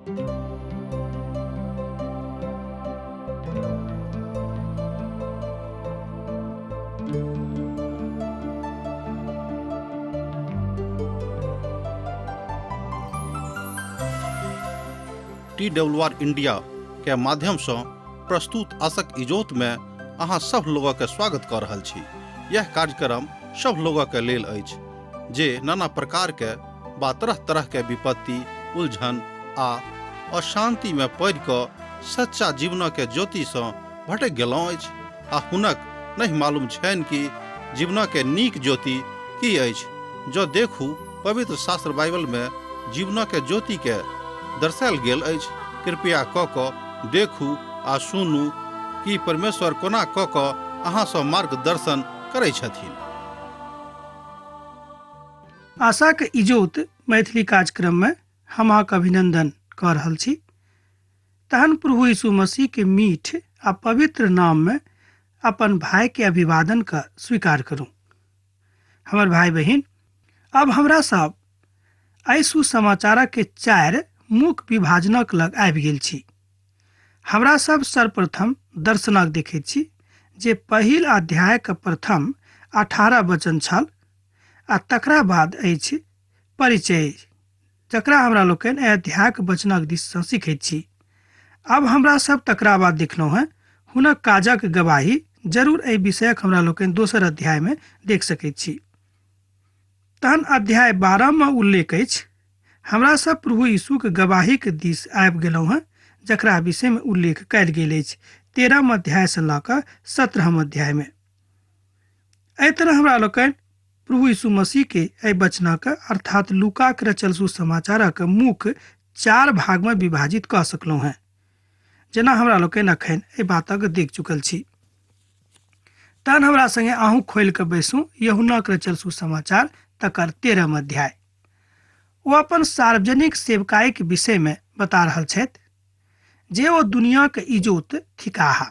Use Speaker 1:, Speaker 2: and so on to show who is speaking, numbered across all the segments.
Speaker 1: T W R India के माध्यम से प्रस्तुत आशक इजोत में अहाँ सब लोगों के स्वागत कर रहल छी। यह कार्यक्रम सब लोगों के लेल अछि जे नाना प्रकार के बा तरह तरह के विपत्ति, उलझन आ अशांति में पड़ि कऽ सच्चा जीवन के ज्योति से भटक गेलहुँ अछि आ हुनक नहीं मालूम छनि कि जीवन के नीक ज्योति की अछि। जँ देखू पवित्र शास्त्र बाइबल में जीवन के ज्योति के दर्शायल गेल अछि। कृपया कऽ कऽ देखू आ सुनू कि परमेश्वर कोना कऽ कऽ अहाँ सँ मार्गदर्शन करै छथिन।
Speaker 2: आशाक इजोत मैथिली कार्यक्रममे हम अहाँके अभिनंदन कऽ रहल छी। तहन प्रभु यीशु मसीह के मीठ आ पवित्र नाम में अपन भाई के अभिवादन का स्वीकार करूं। हमर भाई बहिन, अब हमरा सब एहि सुसमाचारक के चारि मुख्य विभाजनक लग आबि गेल छी। हमरा सब सर्वप्रथम दर्शनक देखैत छी जे पहिल अध्याय के प्रथम 18 वचन छल आ तकरा बाद अछि परिचय, जकरा हमरा लोकनि एहि अध्यायक वचनक दिस सँ सीखैत छी। अब हमरा सब तकरा बाद देखलहुँ हेँ हुनक काजक गवाही। जरूर एहि विषयक हमरा लोकनि दोसर अध्याय में देख सकैत छी। तहन अध्याय 12 में उल्लेख अछि, हमरा सब प्रभु यीशुक गवाहीक दिस आबि गेलहुँ हेँ, जकरा विषय में उल्लेख कयल गेल अछि 13 अध्याय सँ लऽ कऽ 17 अध्याय में। एहि तरह हमरा लोकनि प्रभु यीशु मसीह के एहि वचनक अर्थात लूकाक रचल सुसमाचारक मुख्य 4 भाग में विभाजित कऽ सकलहुँ हेँ, जेना हमरा लोकनि अखन एहि बातक देख चुकल छी। तहन हमरा संगे अहूँ खोलि कऽ बैसू यूहन्नाक रचल सुसमाचार तकर 13 अध्याय। ओ अपन सार्वजनिक सेवकाईक विषय में बता रहल छथि जे ओ दुनियाक इजोत थिकाह।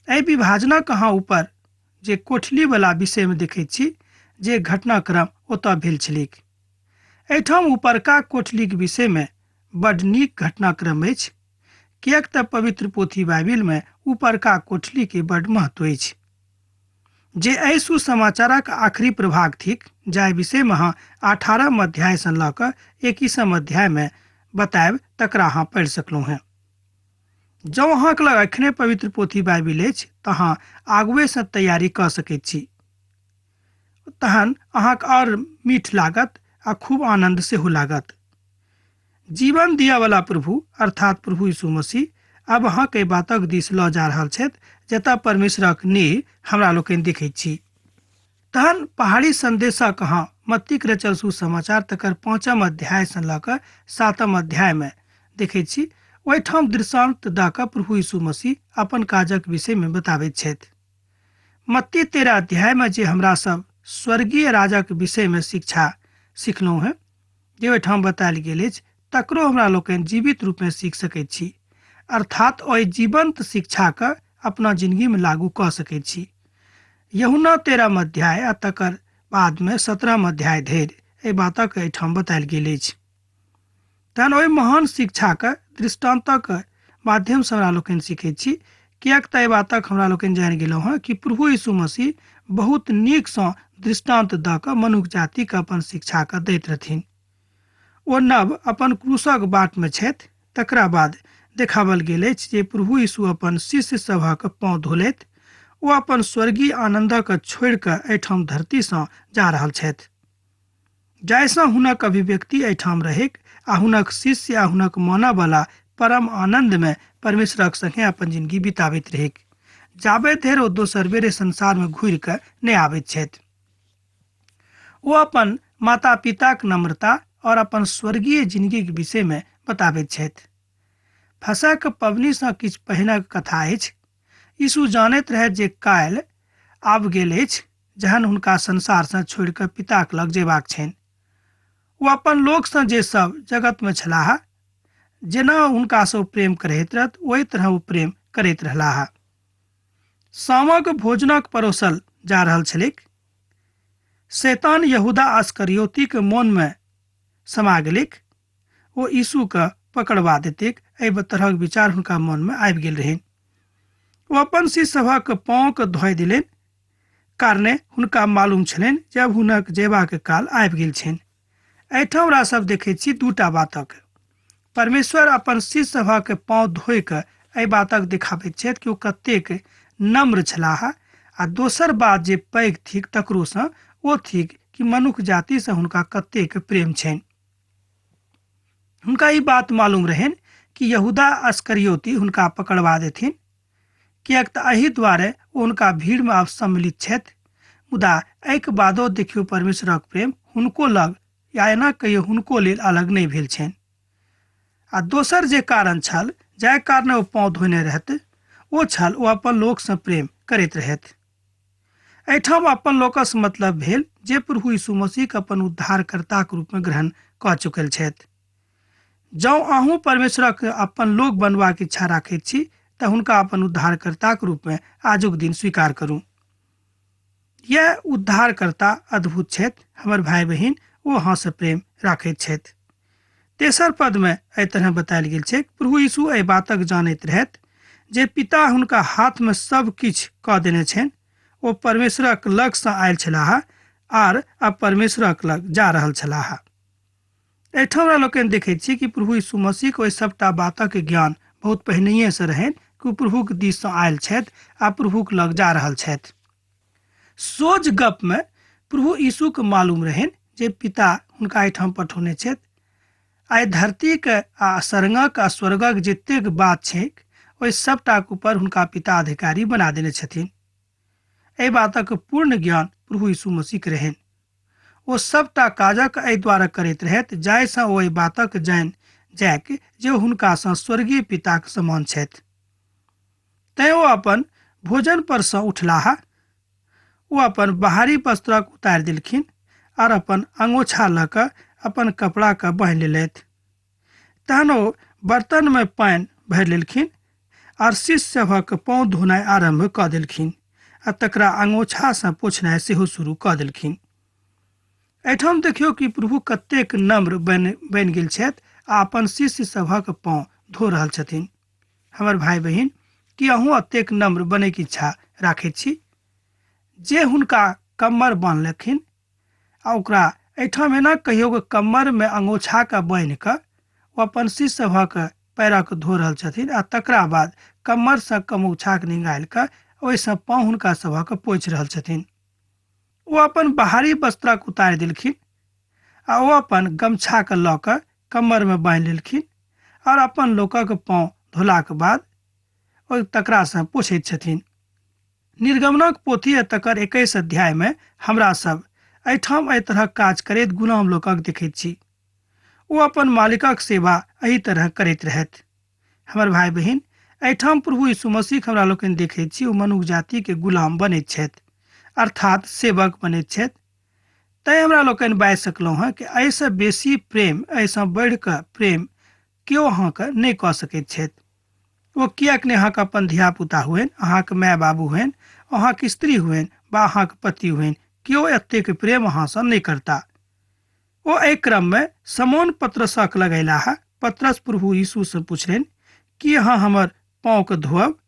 Speaker 2: एहि विभाजनक अहाँ ऊपर जे कोठली वाला विषय में देखैत छी जे घटनाक्रम ओतऽ भेल छलैक। एहिठाम ऊपरका कोठलीक विषय में बड नीक घटनाक्रम अछि, किएक तऽ पवित्र पोथी बाइबिल में ऊपरका कोठली के बड महत्व अछि, जे एहि सुसमाचारक आखिरी प्रभाग थिक, जाहि विषय में अहाँ 18 अध्याय सँ लऽ कऽ 21 अध्याय में बतायब तकरा अहाँ पढ़ि सकलहुँ हेँ। जँ अहाँके लग एखने पवित्र पोथी बाइबिल अछि तऽ अहाँ आगुएसँ तैयारी कऽ सकैत छी, तहन अहाँके आओर मीठ लागत आ खूब आनन्द सेहो लागत। जीवन दियावला प्रभु अर्थात प्रभु यीशु मसीह अब अहाँके एहि बातक दिस लऽ जा रहल छथि जतऽ परमेश्वरक नेह हमरा लोकनि देखैत छी। तहन पहाड़ी संदेशक अहाँ मत्तीक रचल सुसमाचार तकर 5 अध्याय सँ लऽ कऽ 7 अध्याय में देखैत छी। ओहिठाम दृष्टांत दऽ कऽ प्रभु यीशु मसीह अपन काजक विषय में बताबैत छथि। मत्ती 13 अध्याय में जे हमरा सब स्वर्गीय राजक विषय में शिक्षा सिखलहुँ हेँ, जे ओहिठाम बतायल गेल अछि, तकरो हमरा लोकनि जीवित रूप में सीख सकैत छी, अर्थात ओहि जीवंत शिक्षाके अपना जिंदगी में लागू कऽ सकैत छी। यूहन्ना 13 अध्याय आ तकर बाद में 17 अध्याय धरि एहि बातक एहिठाम बतायल गेल अछि। तहन ओहि महान शिक्षाके दृष्टान्तक माध्यमसँ हमरा लोकनि सीखैत छी, किएक तऽ एहि बातक हमरा लोकनि जानि गेलहुँ हेँ कि प्रभु यीशु मसीह बहुत नीकसँ दृष्टान्त दऽ कऽ मनुख जातिके अपन शिक्षाके दैत रहथिन। ओ नव अपन क्रूसक बाटमे छथि, तकरा बाद देखावल गेल अछि जे प्रभु यीशु अपन शिष्य सभक पाँव धोलथि। ओ अपन स्वर्गीय आनन्दक छोड़ि कऽ एहिठाम धरतीसँ जा रहल छथि, जाहिसँ हुनक अभिव्यक्ति एहिठाम रहैक आ हुनक शिष्य आ हुनक मानऽवला परम आनन्दमे परमेश्वरक संगे अपन जिंदगी बिताबैत रहैक, जाबे धरि ओ दोसर बेर संसारमे घुरि कऽ नहि आबैत छथि। ओ अपन माता पिताक नम्रता और अपन स्वर्गीय जिंदगीक विषयमे बताबैत छथि। फसहक पबनीसँ किछु पहिनक कथा अछि। यीशु जानैत रहथि जे काल्हि आबि गेल अछि जहन हुनका संसारसँ छोड़ि कऽ पिताक लग जेबाक छनि। ओ अपन लोकसँ जे सब जगतमे छलाह, जेना हुनकासँ ओ प्रेम करैत रहथि ओहि तरह ओ प्रेम करैत रहलाह। शामक भोजनक परोसल जा रहल छलैक। शैतान यहूदा अस्करियोतीक मोनमे समा गेलैक। ओ यीशुके पकड़वा देतिक, एहि तरहक विचार हुनका मनमे आबि गेल रहनि। ओ अपन शिष्य सभक पाँवके धोइ देलनि, कारणे हुनका मालूम छलनि जब हुनक जयबाक काल आबि गेल छनि। एहिठाम हमरा सब देखै छी दूटा बातक। परमेश्वर अपन शिष्य सभक पाँव धोइ कऽ एहि बातक देखाबैत छथि कि ओ कतेक नम्र छलाह, आ दोसर बात जे पैघ थिक तकरोसँ ओ थिक कि मनुख जातिसँ हुनका कतेक प्रेम छनि। हुनका ई बात मालूम रहनि कि यहूदा अस्करियोती हुनका पकड़वा देथिन, किएक तऽ एहि दुआरे ओ हुनका भीड़मे आब सम्मिलित छथि। मुदा एहिके बादो देखियौ परमेश्वरक प्रेम हुनको लग, या एना कहियौ हुनको लेल अलग नहि भेल छनि। आ दोसर जे कारण छल जाहि कारणे ओ पाँव धोने रहथि ओ छल ओ अपन लोकसँ प्रेम करैत रहथि। एहिठाम अपन लोकसँ मतलब भेल जे प्रभु यीशु मसीहके अपन उद्धारकर्ताके रूपमे ग्रहण कऽ चुकल छथि। जँ अहूँ परमेश्वरक अपन लोक बनबाक इच्छा राखैत छी तऽ हुनका अपन उद्धारकर्ताके रूपमे आजुक दिन स्वीकार करू। यह उद्धारकर्ता अद्भुत छथि हमर भाय बहिन, ओ अहाँसँ प्रेम राखैत छथि। तेसर पदमे एहि तरह बतायल गेल छै, प्रभु यीशु एहि बातक जानैत रहथि जे पिता हुनका हाथमे सब किछु कऽ देने छनि। ओ परमेश्वरक लगसँ आयल छलाह आर अब परमेश्वरक लग जा रहल छलाह। एहिठाम हमरा लोकनि देखैत छी कि प्रभु यीशु मसीहके ओहि सभटा बातक ज्ञान बहुत पहिनहिएसँ रहनि कि ओ प्रभुक दिससँ आयल छथि आ प्रभुक लग जा रहल छथि। सोझ गपमे प्रभु यीशुके मालूम रहनि जे पिता हुनका एहिठाम पठौने छथि। आइ धरतीके आ सरंगक आ स्वर्गक जतेक बात छैक ओहि सभटाके ऊपर हुनका पिता अधिकारी बना देने छथिन। एहि बातक पूर्ण ज्ञान प्रभु यीशु मसीहके रहनि। ओ सभटा काजक एहि द्वारा करैत रहथि जाहिसँ ओ एहि बातक जानि जायक जे हुनकासँ स्वर्गीय पिताक समान छथि। तैं ओ अपन भोजन परसँ उठलाह। ओ अपन बाहरी वस्त्रक उतारि देलखिन आर अपन अंगोछा लऽ कऽ अपन कपड़ाके बान्हि लेलथि। तहन ओ बर्तनमे पानि भरि लेलखिन आर शिष्य सभक पाँव धोनाइ आरम्भ कऽ देलखिन आ तकरा अंगोछासँ पोछनाइ सेहो शुरू कऽ देलखिन। एहिठाम देखियौ कि प्रभु कतेक नम्र बनि गेल छथि आ अपन शिष्य सभक पाँव धो रहल छथिन। हमर भाय बहिन, की अहूँ एतेक नम्र बनैके इच्छा राखैत छी? जे हुनका कम्मर बान्हलखिन आ ओकरा एहिठाम एना कहियौ कम्मरमे अंगोछाके बान्हि कऽ ओ अपन शिष्य सभक पैरक धो रहल छथिन आ तकरा बाद कम्मरसँ कमौछाके निकालि कऽ ओहिसँ पाँव हुनका सभक पोछि रहल छथिन। ओ अपन बाहरी वस्त्रक उतारि देलखिन आ ओ अपन गमछाके लऽ कऽ कम्मरमे बान्हि लेलखिन आओर अपन लोकक पाँव धोलाक बाद ओहि तकरासँ पोछैत छथिन। निर्गमनक पोथी आ तकर 21 अध्यायमे हमरा सब एहिठाम एहि तरहक काज करैत गुलाम लोकक देखैत छी। ओ अपन मालिकक सेवा एहि तरह करैत रहथि। हमर भाय बहिन, एहिठाम प्रभु यीशु मसीह हमरा लोकनि देखैत छी ओ मनुख जातिके गुलाम बनैत छथि, अर्थात सेवक बनैत छथि। तैं हमरा लोकनि बाजि सकलहुँ हँ कि एहिसँ बेसी प्रेम, एहिसँ बढ़ि कऽ प्रेम केओ अहाँके नहि कऽ सकैत छथि। ओ किएक नहि अहाँके अपन धियापुता होइन, अहाँके माय बाबू होइन, अहाँके स्त्री होइन वा अहाँके पति होइन, केओ एतेक प्रेम अहाँसँ नहि करता। ओ एहि क्रममे समोन पत्रसक लगैलाह। पत्रस प्रभु यीशुसँ पुछलनि, की अहाँ हमर पाँवके धोअब?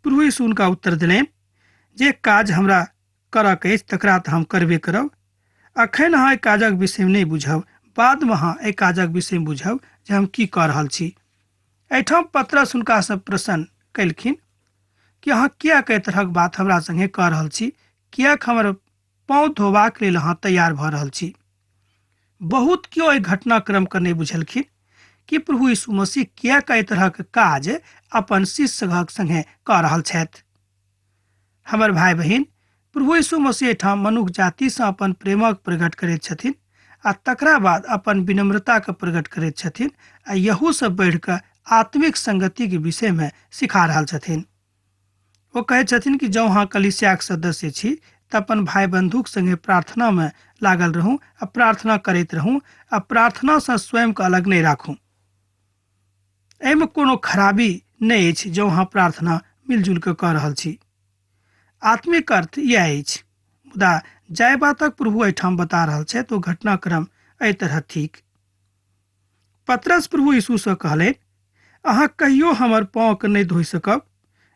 Speaker 2: प्रभु यीशु हुनका उत्तर देलनि, जे काज हमरा करऽके अछि तकरा तऽ हम करबे करब। अखन अहाँ एहि काजक विषयमे नहि बुझब, बादमे अहाँ एहि काजक विषयमे बुझब जे हम की कऽ रहल छी। एहिठाम पत्रस हुनकासँ प्रश्न कयलखिन कि अहाँ किएक एहि तरहक बात हमरा सङ्गे कऽ रहल छी? किएक हमर पाँव धोबाक लेल अहाँ तैयार भऽ रहल छी? बहुत केओ एहि घटनाक्रमके नहि बुझलखिन कि प्रभु यीशु मसीह किएक एहि तरहक काज अपन शिष्य सभक सङ्गे कऽ रहल छथि। हमर भाय बहिन, प्रभु यीशु मसीह एहिठाम मनुख जातिसँ अपन प्रेमक प्रकट करैत छथिन आ तकरा बाद अपन विनम्रताके प्रकट करैत छथिन आ यहूसँ बढ़ि कऽ आत्मिक संगतिके विषयमे सिखा रहल छथिन। ओ कहै छथिन कि जँ अहाँ कलीसियाक सदस्य छी तऽ अपन भाय बंधुक संगे प्रार्थनामे लागल रहू आ प्रार्थना करैत रहू आ प्रार्थनासँ स्वयंके अलग नहि राखू। एहिमे कोनो खराबी नहि अछि जँ अहाँ प्रार्थना मिलजुल कऽ कऽ रहल छी। आत्मिक अर्थ इएह अछि। मुदा जाहि बातक प्रभु एहिठाम बता रहल छथि ओ घटनाक्रम एहि तरह थिक। पतरस प्रभु यीशुसँ कहलनि, अहाँ कहियो हमर पाँवके नहि धोइ सकब।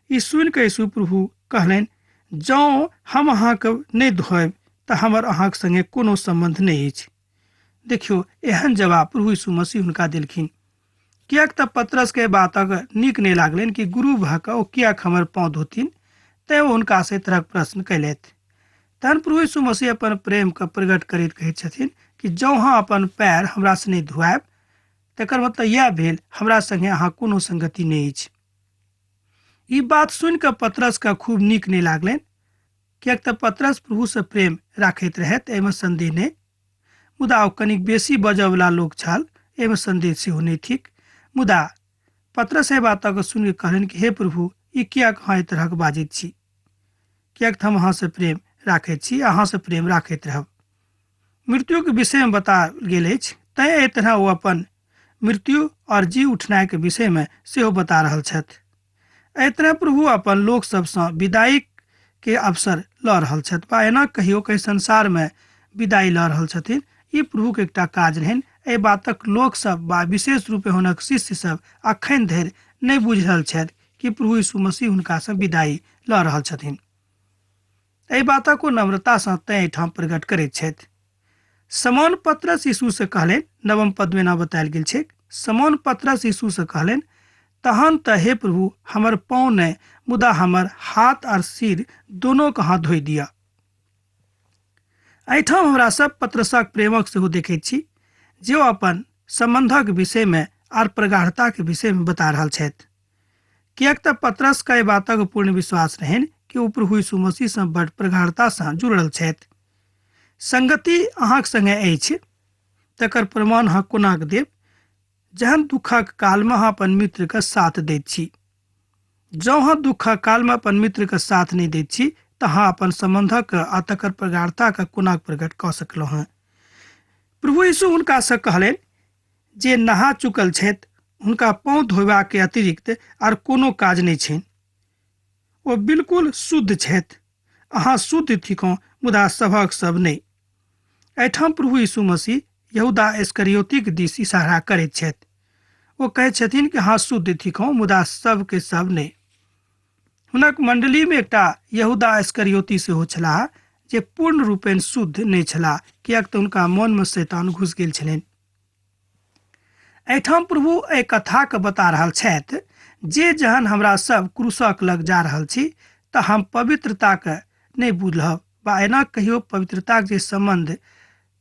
Speaker 2: ई सुनि कऽ यीशु प्रभु कहलनि, जँ हम अहाँके नहि धोएब तऽ हमर अहाँके संगे कोनो सम्बन्ध नहि अछि। देखियौ, एहन जवाब प्रभु यीशु मसीह हुनका देलखिन। किएक तऽ पतरसके बातक नीक नहि लागलनि कि गुरु भऽ कऽ ओ किएक हमर पाँव धोथिन, तैँ ओ हुनकासँ एहि तरहक प्रश्न कयलथि। तहन प्रभु यीशु मसीह अपन प्रेमके प्रकट करैत कहैत छथिन कि जँ अहाँ अपन पैर हमरासँ नहि धोआयब तकर मतलब इएह भेल हमरा संगे अहाँ कोनो संगति नहि अछि। ई बात सुनि कऽ पतरसके खूब नीक नहि लागलनि, किएक तऽ पतरस प्रभुसँ प्रेम राखैत रहथि, एहिमे सन्देह नहि। मुदा ओ कनिक बेसी बजयवला लोक छल, एहिमे सन्देह सेहो नहि थिक। मुदा पतरस एहि बातके सुनि कऽ कहलनि कि हे प्रभु, ई किएक अहाँ एहि तरहक बाजैत छी? किएक तऽ हम अहाँसँ प्रेम राखैत छी, अहाँसँ प्रेम राखैत रहब। मृत्युके विषयमे बतायल गेल अछि, तैँ एहि तरह ओ अपन मृत्यु और जी उठनाइके विषयमे सेहो बता रहल छथि। एहि तरह प्रभु अपन लोक सबसँ विदाई के अवसर लऽ रहल छथि, वा एना कहियो कि संसारमे विदाई लऽ रहल छथिन। ई प्रभुके एकटा काज रहनि। एहि बातक लोक सब वा विशेष रूपे हुनक शिष्य सब अखन धरि नहि बुझि रहल छथि कि प्रभु यीशु मसीह हुनकासँ विदाई लऽ रहल छथिन। एहि बातक ओ नम्रतासँ तैँ एहिठाम प्रकट करैत छथि। समौन पतरस यीशुसँ कहलनि, नवम पदमे एना बतायल गेल छैक, समौन पतरस यीशुसँ कहलनि, तहन तऽ हे प्रभु, हमर पाँव नहि, मुदा हमर हाथ और सिर दोनों के हाथ धोइ दिअ। एहिठाम हमरा सब पतरसक प्रेमक सेहो देखैत छी, जे ओ अपन सम्बन्धक विषयमे आर प्रगाढ़ताके विषयमे बता रहल छथि। किएक तऽ पतरसके एहि बातक पूर्ण विश्वास रहनि कि ओ प्रभु यीशु मसीहसँ बड्ड प्रगाढ़तासँ जुड़ल छथि। संगति अहाँक संगे अछि तकर प्रमाण अहाँ कोना कऽ देब? जहन दुःखक कालमे अहाँ अपन मित्रके साथ दैत छी। जँ अहाँ दुःखक कालमे अपन मित्रके साथ नहि दैत छी तऽ अहाँ अपन सम्बन्धक आ तकर प्रगाढ़ताके कोना प्रकट कऽ सकलहुँ हेँ? प्रभु यीशु हुनकासँ कहलनि, जे नहा चुकल छथि हुनका पाँव धोबाके अतिरिक्त आर कोनो काज नहि छनि। ओ बिल्कुल शुद्ध छथि। अहाँ शुद्ध थिकहुँ, मुदा सभक सब नहि। एहिठाम प्रभु यीशु मसीह यहूदा इस्करियोतीक दिस इशारा करैत छथि। ओ कहैत छथिन कि अहाँ शुद्ध थिकहुँ, मुदा सबके सब नहि। हुनक मंडलीमे एकटा यहूदा इस्करियोती सेहो छलाह जे पूर्ण रूपेण शुद्ध नहि छलाह, किएक तऽ हुनका मोनमे शैतान घुसि गेल छलनि। एहिठाम प्रभु एहि कथाके बता रहल छथि जे जहन हमरा सब क्रूसक लग जा रहल छी तऽ हम पवित्रताके नहि बुझब, वा एना कहियो पवित्रताक जे सम्बन्ध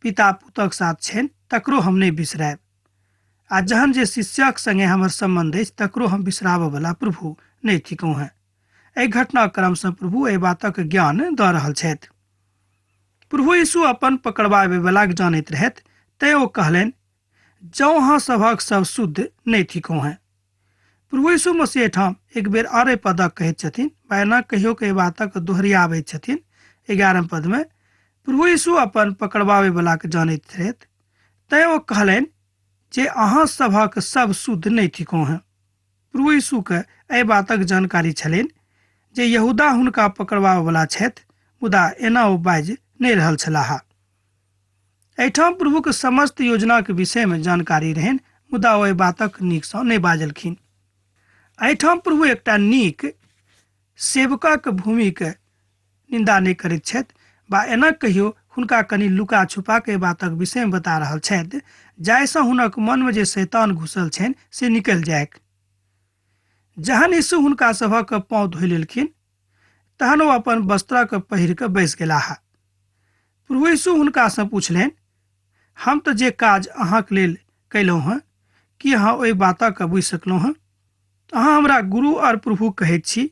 Speaker 2: पिता पुतक साथ छनि तकरो हम नहि बिसरायब, आ जहन जे शिष्यक संगे हमर सम्बन्ध अछि तकरो हम बिसराबऽवला प्रभु नहि थिकहुँ हेँ। एहि घटनाक्रमसँ प्रभु एहि बातक ज्ञान दऽ रहल छथि। प्रभु यीशु अपन पकड़बाबैवलाके जानैत रहथि, तैँ ओ कहलनि, जँ अहाँ सभक सब शुद्ध नहि थिकहुँ हेँ। प्रभु यीशु मसीह एहिठाम एक बेर आर एहि पदक कहैत छथिन, वा एना कहियो के एहि बातक दोहरियाबैत छथिन। 11 पदमे प्रभु यीशु अपन पकड़बाबैवलाके जानैत रहथि, तैँ ओ कहलनि जे अहाँ सभक सब शुद्ध नहि थिकहुँ हेँ। प्रभु यीशुके एहि बातक जानकारी छलनि जे यहूदा हुनका पकड़बाबैवला छथि, मुदा एना ओ बाजि नहि रहल छलाह। एहिठाम प्रभुके समस्त योजनाके विषयमे जानकारी रहनि, मुदा ओ एहि बातक नीकसँ नहि बाजलखिन। एहिठाम प्रभु एकटा नीक सेवकक भूमिके निंदा नहि करैत छथि, वा एना कहियो हुनका कनि लुका छुपा के बातक विषयमे बता रहल छथि, जाहिसँ हुनक मनमे जे शैतान घुसल छनि से निकलि जाइक। जहन यीशु हुनका सभक पाँव धोइ लेलखिन तहन ओ अपन वस्त्रक पहिर कऽ बैस गेलाह। प्रभु यीशु हुनकासँ पुछलनि, हम तऽ जे काज अहाँक लेल कयलहुँ हँ, की अहाँ ओहि बातक बुझि सकलहुँ हँ? अहाँ हमरा गुरु और प्रभु कहैत छी,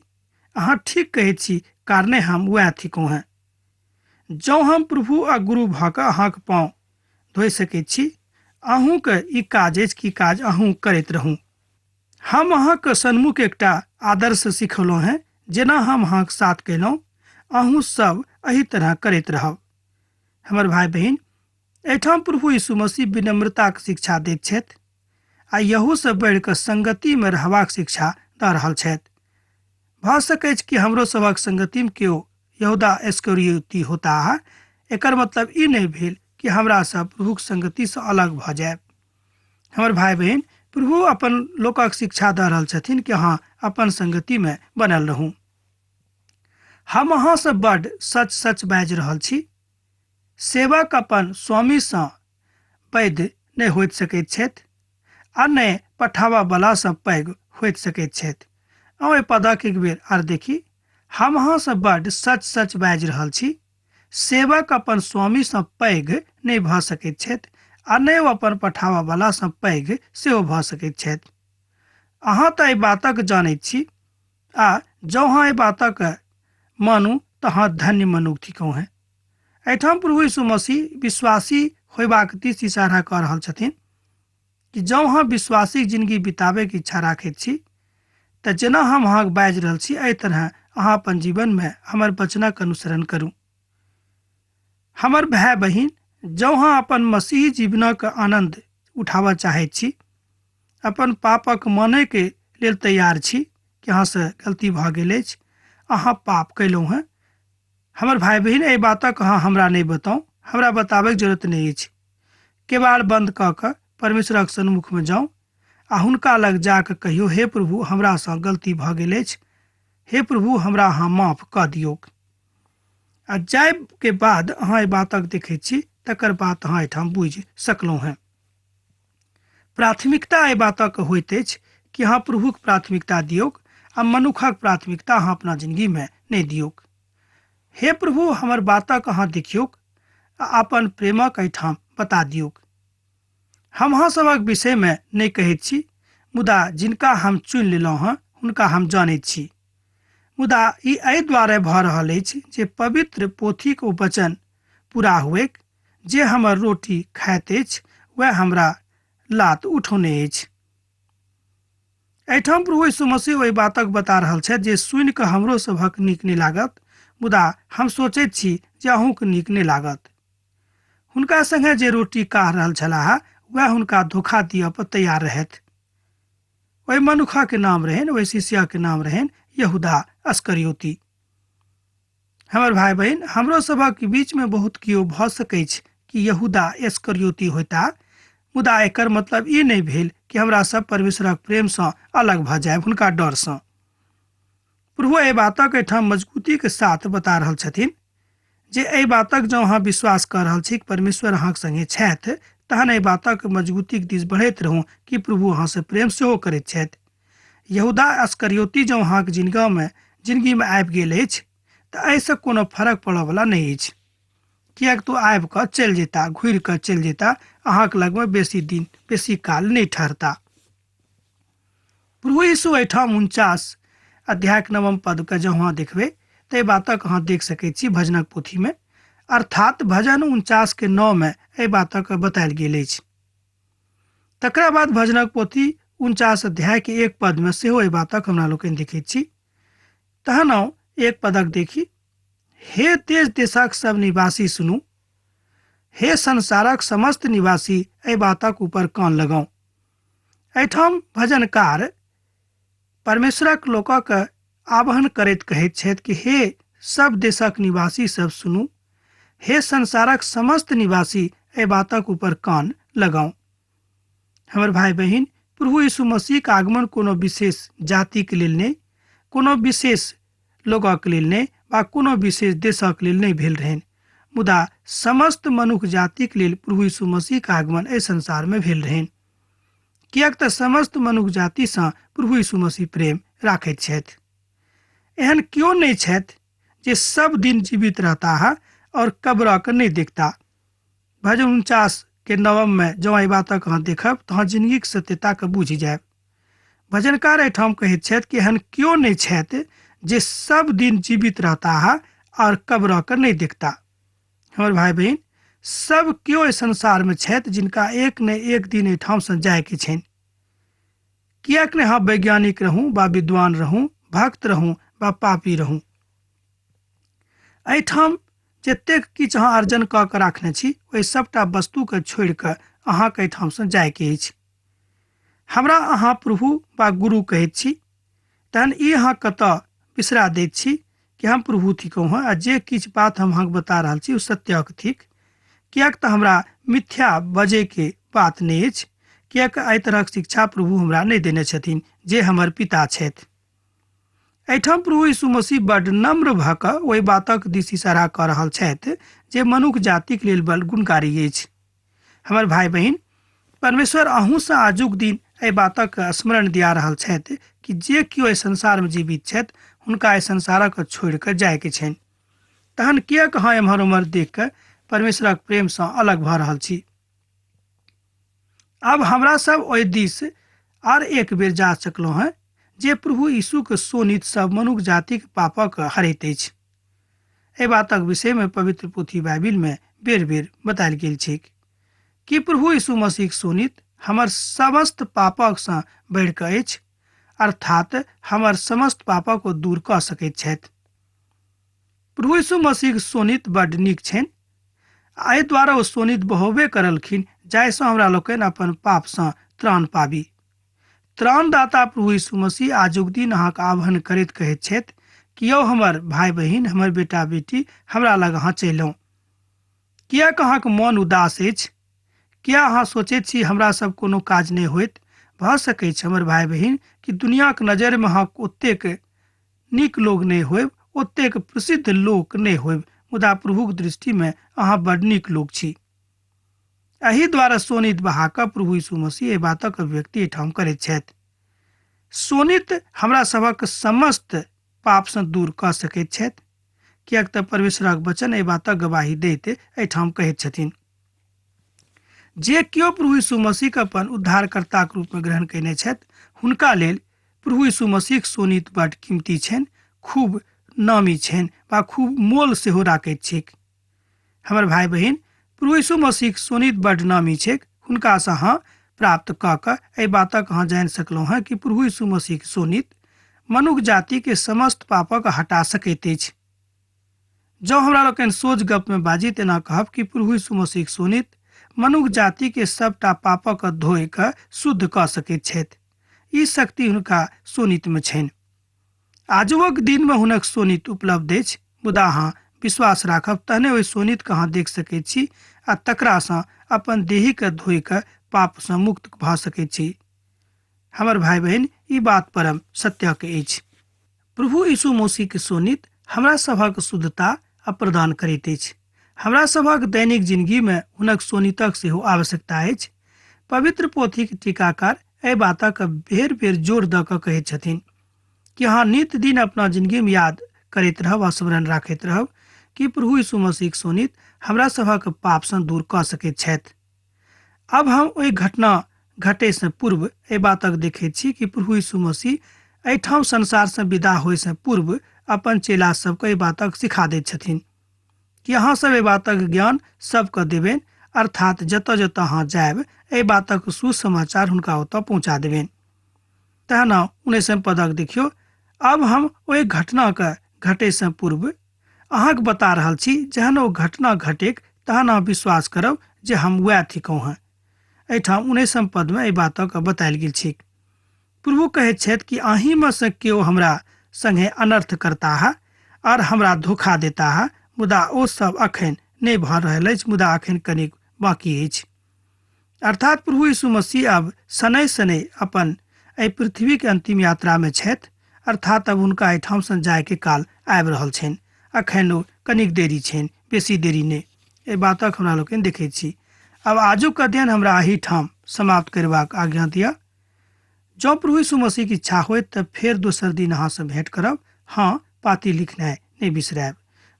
Speaker 2: अहाँ ठीक कहैत छी, कारणे हम वएह थिकहुँ हेँ। जँ हम प्रभु आ गुरु भऽ कऽ अहाँक पाँव धोइ सकैत छी, अहूँके ई काज अछि कि काज अहूँ करैत रहू। हम अहाँक सन्मुख एकटा आदर्श सिखौलहुँ हेँ, जेना हम अहाँक साथ कयलहुँ, अहूँ सब एहि तरह करैत रहब। हमर भाय बहिन, एहिठाम प्रभु यीशु मसीह विनम्रताक शिक्षा दैत छथि आ यहूसँ बढ़ि कऽ संगतिमे रहबाक शिक्षा दऽ रहल छथि। भऽ सकैछ कि हमरो सभक संगतिमे केओ यहूदा इस्करियोती होताह, एकर मतलब ई नहि भेल कि हमरा सब प्रभुक संगतिसँ अलग भऽ जायब। हमर भाई बहिन, प्रभु अपन लोकक शिक्षा दऽ रहल छथिन कि अहाँ अपन संगतिमे बनल रहू। हम अहाँसँ बड्ड सच सच बाजि रहल छी, सेवक अपन स्वामीसँ पैघ नहि होइत सकैत छथि आ नहि पठाबऽवलासँ पैघ होइत सकैत छथि। अहाँ एहि पदक एक बेर आर देखी। हम अहाँसँ बड्ड सच सच बाजि रहल छी, सेवक अपन स्वामीसँ पैघ नहि भऽ सकैत छथि आ नहि ओ अपन पठाबऽवलासँ पैघ सेहो भऽ सकैत छथि। अहाँ तऽ एहि बातक जानैत छी, आ जँ अहाँ एहि बातक मानू तऽ अहाँ धन्य मनुख थिकहुँ हेँ। एहिठाम प्रभु यीशु मसीह विश्वासी होयबाक दिस इशारा कऽ रहल छथिन कि जँ अहाँ विश्वासी जिंदगी बिताबैके इच्छा राखैत छी तऽ जेना हम अहाँके बाजि रहल छी एहि तरह अहाँ अपन जीवनमे हमर वचनक अनुसरण करू। हमर भाय बहिन, जँ अहाँ अपन मसीही जीवनक आनन्द उठाबऽ चाहैत छी, अपन पापक मानैके लेल तैयार छी कि अहाँसँ गलती भऽ गेल अछि, अहाँ पाप कयलहुँ हेँ, हमर भाय बहिन, एहि बातक अहाँ हमरा नहि बताउ, हमरा बताबैके जरूरत नहि अछि। केबाड़ बन्द कऽ कऽ परमेश्वरक सन्मुखमे जाउ आ हुनका लग जा कऽ कहियौ, हे प्रभु, हमरासँ गलती भऽ गेल अछि, हे प्रभु, हमरा अहाँ माफ कऽ दियौक। आ जायके बाद अहाँ एहि बातक देखैत छी, तकर बात अहाँ एहिठाम बुझि सकलहुँ हेँ। प्राथमिकता एहि बातक होइत अछि कि अहाँ प्रभुक प्राथमिकता दियौक आ मनुखक प्राथमिकता अहाँ अपना जिंदगीमे नहि दियौक। हे प्रभु, हमर बातक अहाँ देखियौक आ अपन प्रेमक एहिठाम बता दियौक। हम अहाँ सभक विषयमे नहि कहैत छी, मुदा जिनका हम चुनि लेलहुँ हँ हुनका हम जानैत छी। मुदा ई एहि दुआरे भऽ रहल अछि जे पवित्र पोथीक ओ वचन पूरा हुएक, जे हमर रोटी खाइत अछि वएह हमरा लात उठौने अछि। एहिठाम प्रभु यीशु मसीह ओहि बातक बता रहल छथि जे सुनि कऽ हमरो सभक नीक नहि लागत, मुदा हम सोचैत छी जे अहूँके नीक नहि लागत। हुनका संगे जे रोटी काह रहल छलाह वएह हुनका धोखा दिअ पर तैयार रहथि। ओहि मनुखा के नाम रहनि, ओहि शिष्या के नाम रहनि यहूदा अस्करियोती। हमर भाई बहिन, हमरो सभक बीच में बहुत केओ भऽ सकैछ कि यहूदा अस्करियोती होता, मुदा एकर मतलब ई नहि भेल कि हमरा सब परमेश्वरक प्रेम सँ अलग भऽ जायब हुनका डर सँ। प्रभु एहि बातक एहिठाम मजबूती के साथ बता रहल छथिन जे एहि बातक जँ अहाँ विश्वास कऽ रहल छी कि परमेश्वर अहाँक संगे छथि, तहन एहि बातक मजबूतीक दिस बढ़ैत रहू कि प्रभु अहाँसँ प्रेम सेहो करैत छथि। यहूदा अस्करियोती जँ अहाँक जिंदगीमे आबि गेल अछि तऽ एहिसँ कोनो फरक पड़ऽवला नहि अछि, किएक तऽ ओ आबि कऽ चलि जेता, घुरि कऽ चलि जेता, अहाँक लगमे बेसी दिन बेसी काल नहि ठहरता। प्रभु यीशु एहिठाम 49 अध्यायक नवम पदके जँ अहाँ देखबै तऽ एहि बातक अहाँ देख सकैत छी भजनक पोथीमे, अर्थात भजन 49 के 9 मे एहि बातक बतायल गेल अछि। तकरा बाद भजनक पोथी 49 अध्याय के 1 पदमे सेहो एहि बातक हमरा लोकनि देखैत छी। तहन आउ 1 पदक देखी। हे देश देशक सब निवासी सुनू, हे संसारक समस्त निवासी एहि बातक ऊपर कान लगाउ। एहिठाम भजनकार परमेश्वरक लोकक आह्वान करैत कहैत छथि कि हे सब देशक निवासी सब सुनू, हे संसारक समस्त निवासी एहि बातक ऊपर कान लगाउ। हमर भाई बहिन, प्रभु यीशु मसीह के आगमन कोनो विशेष जाति के लेल नहि, कोनो विशेष लोकक लेल नहि वा कोनो विशेष देशक लेल नहि भेल रहनि, मुदा समस्त मनुख जातिक लेल प्रभु यीशु मसीह के आगमन एहि संसार में भेल रहनि, किएक तऽ समस्त मनुख जातिसँ प्रभु यीशु मसीह प्रेम राखैत छथि। एहन केओ नहि छथि जे सब दिन जीवित रहता है और कब्रक नहि देखता। भजन 49 के 9 में जँ एहि बातक अहाँ देखब तऽ अहाँ जिंदगीक सत्यता के बुझि जायब। भजनकार एहिठाम कहैत छथि कि एहन केओ नहि छथि जे सब दिन जीवित रहता है और कब्रक नहि देखता। हमर भाई बहिन, सब केओ एहि संसार में छथि जिनका एक ने एक दिन एहिठामसँ जायके छनि। किएक ने अहाँ वैज्ञानिक रहू वा विद्वान रहू, भक्त रहू वा पापी रहू, एहिठाम जतेक किछु अहाँ अर्जन कऽ के राखने छी ओहि सबटा वस्तुके छोड़ि कऽ अहाँके एहिठामसँ जायके अछि। हमरा अहाँ प्रभु वा गुरु कहैत छी, तहन ई अहाँ कतऽ बिसरा दैत छी कि हम प्रभु थिकहुँ हँ आ जे किछु बात हम अहाँके बता रहल छी ओ सत्यक थिक। किएक तऽ हमरा मिथ्या बजैके बात नहि अछि, किएक एहि तरहक शिक्षा प्रभु हमरा नहि देने छथिन जे हमर पिता छथि। एहिठाम प्रभु यीशु मसीह बड्ड नम्र भऽ कऽ ओहि बातक दिस इशारा कऽ रहल छथि जे मनुख जातिक लेल बड़ गुणकारी अछि। हमर भाय बहिन, परमेश्वर अहूँसँ आजुक दिन एहि बातक स्मरण दिया रहल छथि कि जे केओ एहि संसारमे जीवित छथि हुनका एहि संसारक छोड़ि कऽ जायके छनि। तहन किएक अहाँ एम्हर ओम्हर देख कऽ परमेश्वरक प्रेमसँ अलग भऽ रहल छी? आब हमरा सब ओहि दिस आर एक बेर जा सकलहुँ हेँ जे प्रभु यीशुक शोणित सब मनुख जातिक पापक हरैत अछि। एहि बातक विषयमे पवित्र पोथी बाइबिलमे बेर बेर बतायल गेल छैक कि प्रभु यीशु मसीहक शोणित हमर समस्त पापकसँ बढ़ि कऽ अछि, अर्थात हमर समस्त पापक ओ दूर कऽ सकैत छथि। प्रभु यीशु मसीहक शोणित बड्ड नीक छनि। एहि द्वारा ओ शोणित बहोबे करलखिन जाहिसँ हमरा लोकनि अपन पापसँ त्राण पाबी। त्राणदाता प्रभु यीशु मसीह आजुक दिन अहाँके आह्वान करैत कहैत छथि कि यौ हमर भाय बहिन, हमर बेटा बेटी, हमरा लग अहाँ चलि। किएक अहाँके मन उदास अछि? किया अहाँ सोचैत छी हमरा सब कोनो काज नहि होइत? भऽ सकैछ हमर भाय बहिन कि दुनियाक नजरिमे अहाँ ओतेक नीक लोक नहि होयब, ओतेक प्रसिद्ध लोक नहि होयब, मुदा प्रभुक दृष्टिमे अहाँ बड नीक लोक छी। एहि द्वारा शोणित बहा कऽ प्रभु यीशु मसीह एहि बातक अभिव्यक्ति एहिठाम करैत छथि। शोणित हमरा सभक समस्त पापसँ दूर कऽ सकैत छथि, किएक तऽ परमेश्वरक वचन एहि बातक गवाही दैत एहिठाम कहैत छथिन। जे केओ प्रभु यीशु मसीहके अपन उद्धारकर्ताक रूपमे ग्रहण कयने छथि हुनका लेल प्रभु यीशु मसीहक शोणित बड कीमती छनि, खूब नामी छनि वा खूब मोल सेहो राखैत छैक। हमर भाय बहिन, प्रभु यीशु मसीहक शोणित बड नामी छैक। हुनकासँ अहाँ प्राप्त कऽ कऽ एहि बातक अहाँ जानि सकलहुँ हेँ कि प्रभु यीशु मसीहक शोणित मनुख जातिके समस्त पापक हटा सकैत अछि। जँ हमरा लोकनि सोझ गपमे बाजी तेना कहब कि प्रभु यीशु मसीहक शोणित मनुख जातिके सबटा पापक धोइ कऽ शुद्ध कऽ सकैत छथि। ई शक्ति हुनका शोणितमे छनि। आजुक दिनमे हुनक शोणित उपलब्ध अछि, मुदा अहाँ विश्वास राखब तहने ओहि शोणितके अहाँ देख सकैत छी आ तकरासँ अपन देहीके धोइ कऽ पापसँ मुक्त भऽ सकैत छी। हमर भाय बहिन, ई बात परम सत्यक अछि। प्रभु यीशु मसीहके शोणित हमरा सभक शुद्धता आ प्रदान करैत अछि। हमरा सभक दैनिक जिंदगीमे हुनक शोणितक सेहो आवश्यकता अछि। पवित्र पोथीक टीकाकार एहि बातक बेर बेर जोर दऽ कऽ कहैत छथिन कि अहाँ नित दिन अपना जिंदगीमे याद करैत रहब आ स्मरण राखैत रहब कि प्रभु यीशु मसीहक शोणित हमरा सभक पापसँ दूर कऽ सकैत छथि। आब हम ओहि घटना घटैसँ पूर्व एहि बातक देखैत छी कि प्रभु यीशु मसीह एहिठाम संसारसँ विदा होइसँ पूर्व अपन चेला सबके एहि बातक सिखा दैत छथिन कि अहाँ सब एहि बातक ज्ञान सबके देबनि, अर्थात जतऽ जतऽ अहाँ जायब एहि बातक सुसमाचार हुनका ओतऽ पहुँचा देबनि। तहन 19 पदक देखियौ, आब हम ओहि घटनाके घटैसँ पूर्व अहाँके बता रहल छी, जहन ओ घटना घटेक तहन अहाँ विश्वास करब जे हम वएह थिकहुँ हेँ। एहिठाम 19 पदमे एहि बातक बतायल गेल छैक। प्रभु कहैत छथि कि अहीँमे सँ केओ हमरा संगे अनर्थ करताह आओर हमरा धोखा देताह, मुदा ओ सब अखन नहि भऽ रहल अछि, मुदा अखन कनिक बाँकी अछि। अर्थात प्रभु यीशु मसीह अब शनैः शनैः अपन एहि पृथ्वीके अंतिम यात्रामे छथि, अर्थात अब हुनका एहिठामसँ जायके काल आबि रहल छनि। अखन ओ कनिक देरी छनि, बेसी देरी नहि। एहि बातक हमरा लोकनि देखैत छी। आब आजुक अध्ययन हमरा एहिठाम समाप्त करबाक आज्ञा दिअ। जँ प्रभु यीशु मसीहक इच्छा होयत तऽ फेर दोसर दिन अहाँसँ भेंट करब। हँ, पाती लिखनाइ नहि बिसरायब।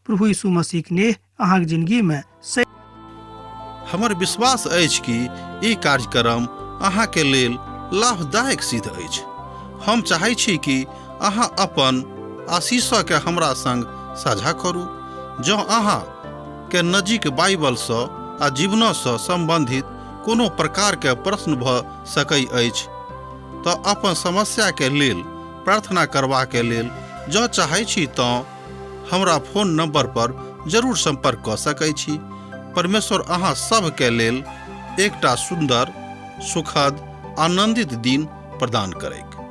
Speaker 2: प्रभु यीशु मसीहक नेह अहाँक जिंदगीमे से
Speaker 1: हमर विश्वास अछि कि ई कार्यक्रम अहाँके लेल लाभदायक सिद्ध अछि। हम चाहै छी कि अहाँ अपन आशीषके हमरा संग साझा करू। जँ अहाँ के नजीक बाइबलसँ आ जीवनसँ सम्बन्धित कोनो प्रकारके प्रश्न भऽ सकै अछि तऽ अपन समस्याके लेल प्रार्थना करबाके लेल जँ चाहै छी तँ हमरा फोन नंबर पर जरूर संपर्क कऽ सकै छी। परमेश्वर अहाँ सभके लेल एकटा सुन्दर, सुखद, आनंदित दिन प्रदान करैक।